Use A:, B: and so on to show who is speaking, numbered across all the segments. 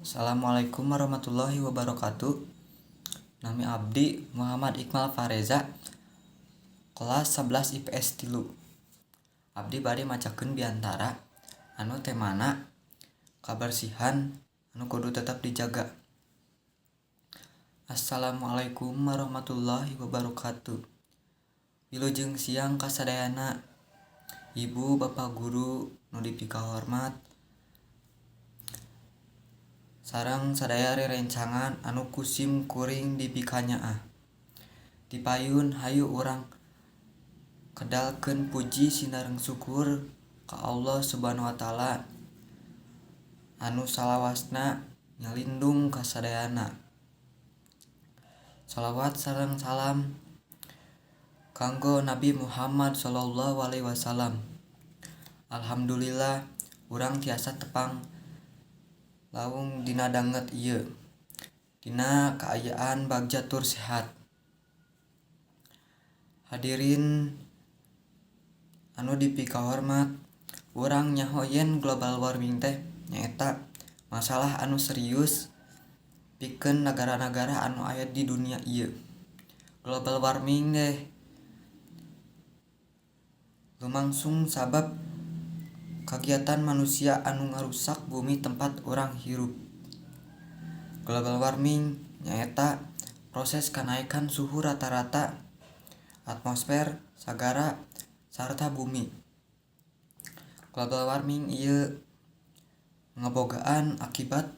A: Assalamualaikum warahmatullahi wabarakatuh. Nami abdi Muhammad Iqmal Fareza, kelas 11 IPS 3. Abdi bade macakeun biantara anu temana kabersihan anu kudu tetap dijaga. Assalamualaikum warahmatullahi wabarakatuh. Wilujeng siang kasadayana. Ibu, bapak guru nu dipikahormat sareng sadaya rerencangan anu ku sim kuring dipikanyaah. Dipayun hayu urang kedalkeun puji sinareng syukur ka Allah Subhanahu wa taala anu salawasna ngalindung kasadayana. Shalawat sareng salam kanggo Nabi Muhammad sallallahu alaihi wasallam. Alhamdulillah urang tiasa tepang lawung dina danget ieu dina kaayaan bagja tur sehat. Hadirin anu dipikahormat, urang nyaho yen global warming teh nyaeta masalah anu serius pikeun nagara-nagara anu aya di dunia ieu. Global warming teh lumangsung sabab kagiatan manusia anu ngarusak bumi tempat urang hirup. Global warming nyaeta proses kanaikan suhu rata-rata atmosfer, sagara, sarta bumi. Global warming ieu ngabogaan akibat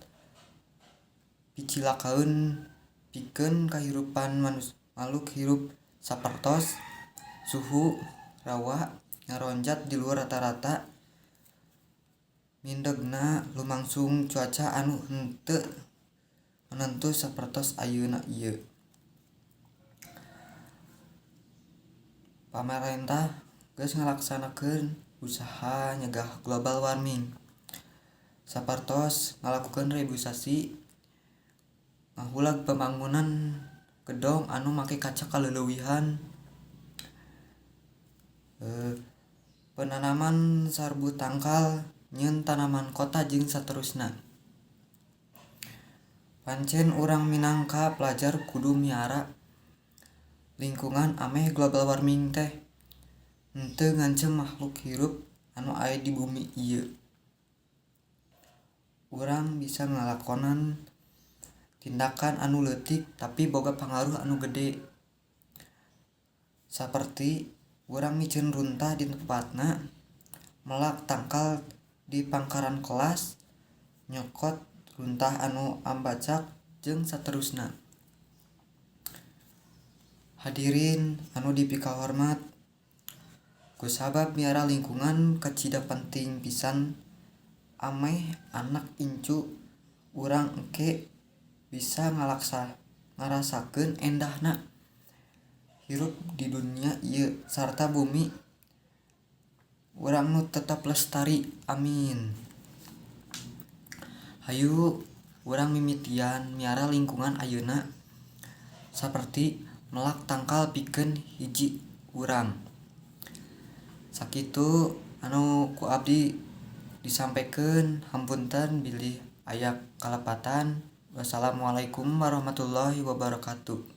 A: picilakaeun pikeun kahirupan makhluk hirup sapertos suhu rawa ngaronjat di luar rata-rata, mindegna lumangsung cuaca anu henteu menentu sapertos ayeuna ieu. Pamarentah geus ngalaksanakeun usaha nyegah global warming sapertos ngalakukeun reboisasi, ngahulag pembangunan gedong anu make kaca kaleulewihan, penanaman sarbu tangkal, nyieun tanaman kota jeung saterusna. Pancen urang minangka pelajar kudu miara lingkungan ameh global warming teh henteu ngancem makhluk hirup anu aya di bumi ieu. Urang bisa ngalakonan tindakan anu leutik tapi boga pangaruh anu gede. Saperti urang miceun runtah di tempatna, melak tangkal di pangkaran kelas, nyokot runtah anu ambacak jeung saterusna. Hadirin anu dipikahormat, kusabab miara lingkungan kacida penting pisan ameh anak incu urang engke bisa ngarasakeun endahna hirup di dunia ieu sarta bumi urang nu tetap lestari. Amin. Hayu urang mimitian miara lingkungan ayeuna saperti melak tangkal pikeun hiji urang. Sakitu anu ku abdi disampaikan, hapunten bilih aya kalepatan. Wassalamualaikum warahmatullahi wabarakatuh.